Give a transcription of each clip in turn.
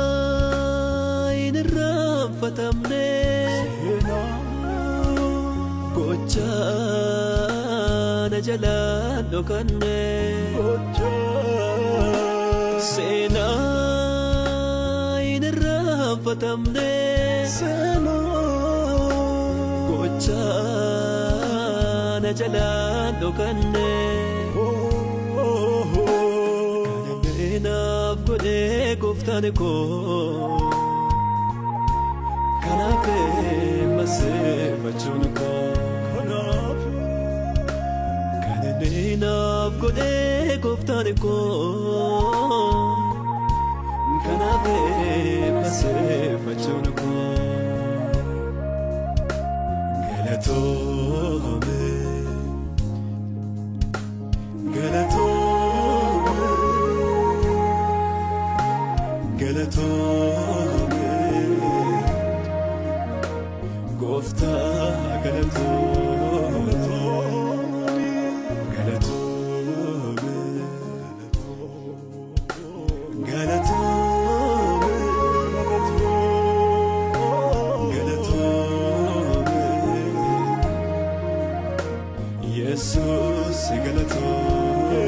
Seenaa hin irraanfatamne gochaa na jalaan dhokanne. Seenaa hin irraanfatamne gochaa na jalaan dhokanne. Naaf godhee gooftaan koo kanaaf maseeffachuun koo kan inni naaf godhee gooftaan koo kanaaf maseeffachuun koo galatoome galatoome. Galatoome gooftaa galatoome galatoome galatoome galatoome Yesuus galatoome.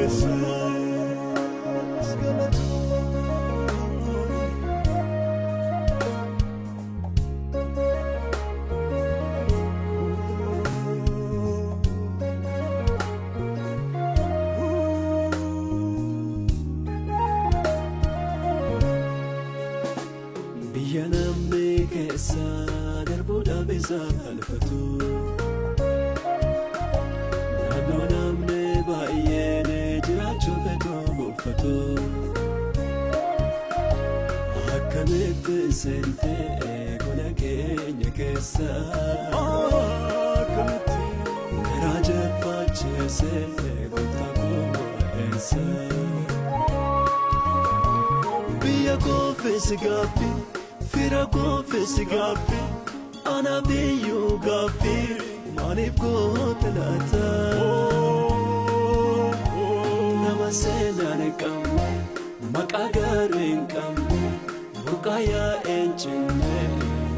Biyya namni keessa darbuudhaaf isa alfatu. Naannoo namni baay'een jiraachuu fedhu buufatu. Akkamitti seentee gola keenya keessa karaa jeffachiisee gooftaa koo eessa. Biyya koofis gaaffii, fira koofis gaaffii, ana biyyuu gaaffii, maaliif goota laata? Nama seenaan hin qabne, maqaa gaarii hin qabne, burqaa yaa'ee hin cinne,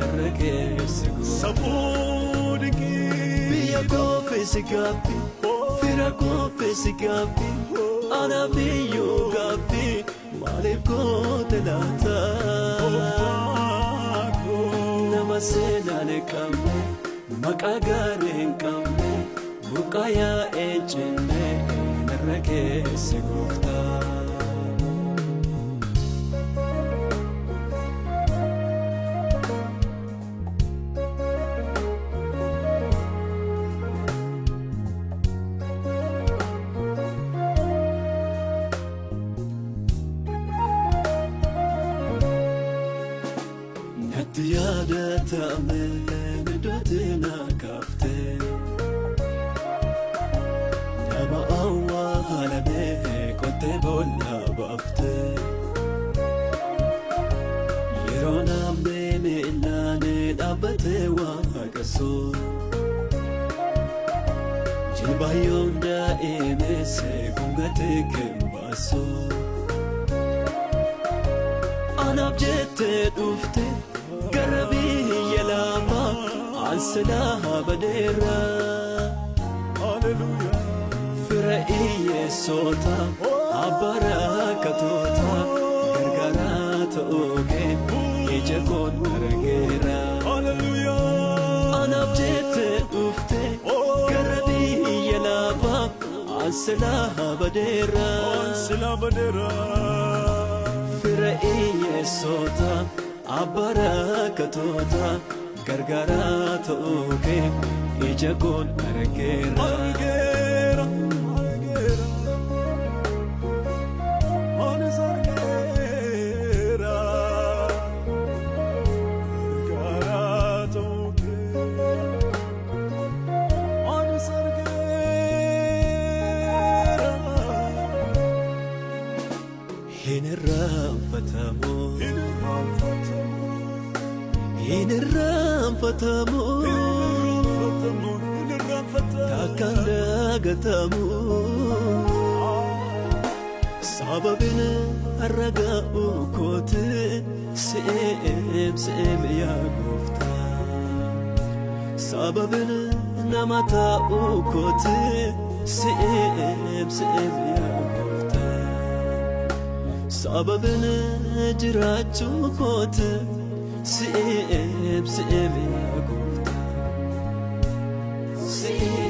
irra keessa goota. Biyya koofis gaaffii, fira koofis gaaffii, ana biyyuu gaaffii. Maaliif goote laata? Nama seenaan hin qabne, maqaa gaarii hin qabne, burqaa yaa'ee hin cinne, narra keessa gooftaa. Natti yaadatame iddootti na kaafte nama awwaalame qottee boolla baafte yeroo namni miilaan dhaabbatee waaqessu jilbaayyoon daa'imesse gungatee kenbaasu anaaf jettee dhufte. Gara biyya lafaa ansilaa badeera. Fira hiyyeessota abbaa rakkatoota gargaaraa ta'uu kee ija koon argeera. Anaaf jettee dhufte gara biyya lafaa ansilaa badeera. Fira hiyyeessota abbaa rakkatoota gargaaraa ta'uu kee ija koon argeera. Argeera, argeera, anis argeera, gargaaraa ta'uu kee, anis argeera. Hin irraanfatamu. Hin irraanfatamu. Hin irraanfatamu. Hin irraanfatamu. Takkaan dagatamu. Sababiin har'a ga'uu kooti si'eem si'eem yaa gooftaa. Sababiin nama ta'uu kooti si'eem si'eem yaa gooftaa. Sababiin jiraachuu kooti si'eem si'eem yaa gooftaa. Si'eem.